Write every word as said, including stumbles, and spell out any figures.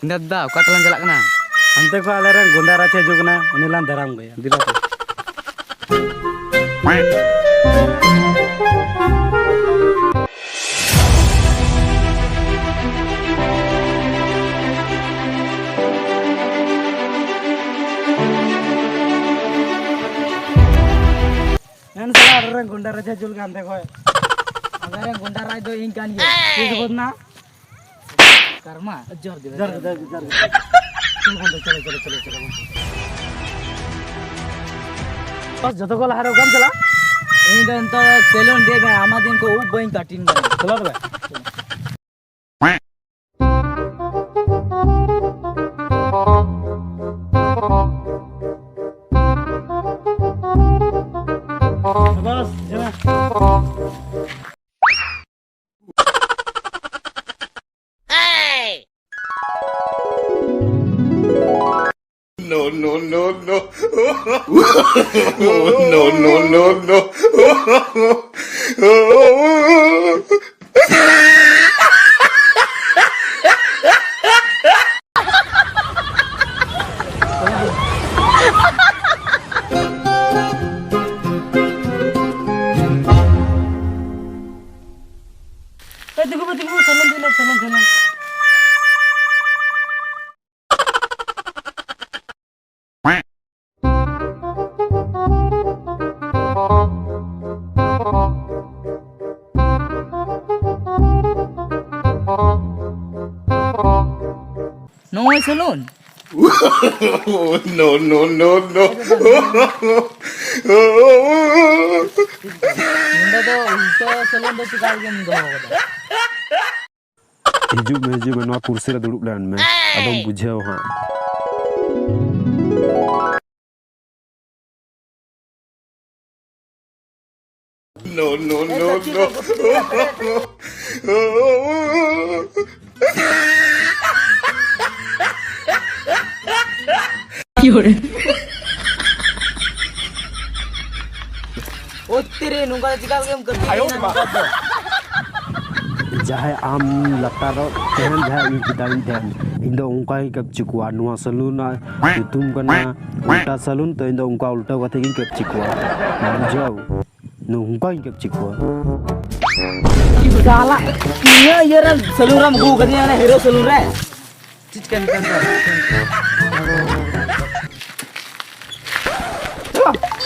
ᱫᱟᱫᱟ, ᱚᱠᱟ ᱛᱮᱞᱟᱝ ᱪᱟᱞᱟᱜ ᱠᱟᱱᱟ? ᱦᱟᱱᱛᱮ ᱠᱷᱚᱱ ᱟᱞᱮᱨᱮᱱ ᱜᱩᱱᱰᱟ ᱨᱟᱡᱽ ᱦᱤᱡᱩᱜ ᱠᱟᱱᱟ, ᱩᱱᱤ ᱞᱟᱝ ᱫᱟᱨᱟᱢ ᱟᱹᱜᱩᱭᱟ᱾ ᱫᱮᱞᱟ ᱛᱚ᱾ ᱮᱱ ᱥᱟᱞᱟ ᱟᱞᱮᱨᱮᱱ ᱜᱩᱱᱰᱟ ᱨᱟᱡᱽ ᱦᱤᱡᱩᱜ ᱠᱟᱱ ᱦᱟᱱᱛᱮ ᱠᱷᱚᱱ᱾ ᱟᱞᱮᱨᱮᱱ ᱜᱩᱱᱰᱟ ᱨᱟᱡᱽ ᱫᱚ ᱤᱧ ᱠᱟᱱ ᱜᱤᱭᱟᱹᱧ᱾ ᱛᱤᱥ ᱵᱚᱫᱱᱟ? ᱠᱟᱨᱢᱟ? ᱡᱚᱦᱟᱨ ᱜᱮ, ᱡᱚᱦᱟᱨ ᱜᱮ, ᱡᱚᱦᱟᱨ ᱜᱮ, ᱡᱚᱦᱟᱨ ᱜᱮ᱾ ᱪᱚᱞᱚ ᱵᱚᱱ ᱫᱚ, ᱪᱚᱞᱚ, ᱪᱚᱞᱚ, ᱪᱚᱞᱚ, ᱪᱚᱞᱚ ᱵᱚᱱ ᱫᱚ᱾ ᱵᱟᱥ, ᱡᱚᱛᱚ ᱠᱚ ᱞᱟᱦᱟ ᱨᱮ ᱚᱠᱟᱢ ᱪᱟᱞᱟᱜ? ᱤᱧ ᱫᱚ ᱱᱤᱛᱚᱜ ᱫᱚ salon ᱨᱮ ᱟᱭᱢᱟ ᱫᱤᱱ ᱠᱚ ᱩᱵ ᱵᱟᱹᱧ cutting ᱠᱟᱱᱟ᱾ ᱪᱚᱞᱚ ᱛᱚᱵᱮ᱾ ᱵᱟᱥ, ᱪᱟᱞᱟᱜ᱾ No, no, no, no. No, no, no, no, no. ᱮ, ᱛᱤᱸᱜᱩ ᱢᱮ, ᱛᱤᱸᱜᱩ ᱢᱮ, ᱥᱟᱞᱚᱢ, ᱥᱟᱞᱚᱢ, ᱥᱟᱞᱚᱢ, ᱥᱟᱞᱚᱢ᱾ ᱱᱚᱜᱼᱚᱭ salon᱾ No, no, no, no. ᱱᱚᱰᱮ ᱫᱚ ᱩᱞᱴᱟᱹ salon ᱫᱚ ᱪᱮᱫᱟᱜ ᱜᱮᱢ ᱫᱚᱦᱚ ᱠᱟᱫᱟ? ᱦᱤᱡᱩᱜ ᱢᱮ, ᱦᱤᱡᱩᱜ ᱢᱮ, ᱱᱚᱣᱟ ᱠᱩᱨᱥᱤ ᱨᱮ ᱫᱩᱲᱩᱵ ᱞᱮᱱ ᱢᱮ, ᱟᱫᱚᱢ ᱵᱩᱡᱷᱟᱹᱣ ᱦᱟᱸᱜ᱾ No, no, no, no. ᱚᱛ ᱛᱮᱨᱮ, ᱱᱚᱝᱠᱟ ᱫᱚ ᱪᱮᱫᱟᱜ ᱜᱮᱢ ᱠᱟᱹᱢᱤᱭᱟ ᱱᱚᱝᱠᱟ ᱫᱚ? ᱡᱟᱦᱟᱸᱭ ᱟᱢ ᱞᱟᱛᱟᱨᱚᱜ ᱛᱟᱦᱮᱱ, ᱡᱟᱦᱟᱸᱭ ᱤᱧ ᱪᱮᱛᱟᱱ ᱤᱧ ᱛᱟᱦᱮᱱ, ᱤᱧ ᱫᱚ ᱚᱱᱠᱟ ᱜᱤᱧ ᱠᱮᱯᱪᱤ ᱠᱚᱣᱟ᱾ ᱱᱚᱣᱟ ᱥᱟᱞᱩᱱ ᱨᱮᱱᱟᱜ ᱧᱩᱛᱩᱢ ᱠᱟᱱᱟ ᱩᱞᱴᱟ ᱥᱟᱞᱩᱱ, ᱛᱚ ᱤᱧ ᱫᱚ ᱚᱱᱠᱟ ᱩᱞᱴᱟᱹᱣ ᱠᱟᱛᱮ ᱜᱤᱧ ᱠᱮᱯᱪᱤ ᱠᱚᱣᱟ᱾ ᱵᱩᱡᱷᱟᱹᱣ? ᱱᱚᱝᱠᱟ ᱜᱤᱧ ᱠᱮᱯᱪᱤ ᱠᱚᱣᱟ᱾ ᱥᱟᱞᱟ, ᱤᱧᱟᱹᱜ ᱤᱭᱟᱹ ᱨᱮ ᱥᱟᱞᱩᱱ ᱨᱮᱢ ᱟᱹᱜᱩ ᱠᱟᱫᱤᱧᱟ, ᱚᱱᱟ ᱦᱤᱨᱳ ᱥᱟᱞᱩᱱ ᱨᱮ᱾ ᱪᱮᱫ ᱪᱤᱠᱟᱹ ᱱᱮᱛᱟᱨ ᱫᱚ?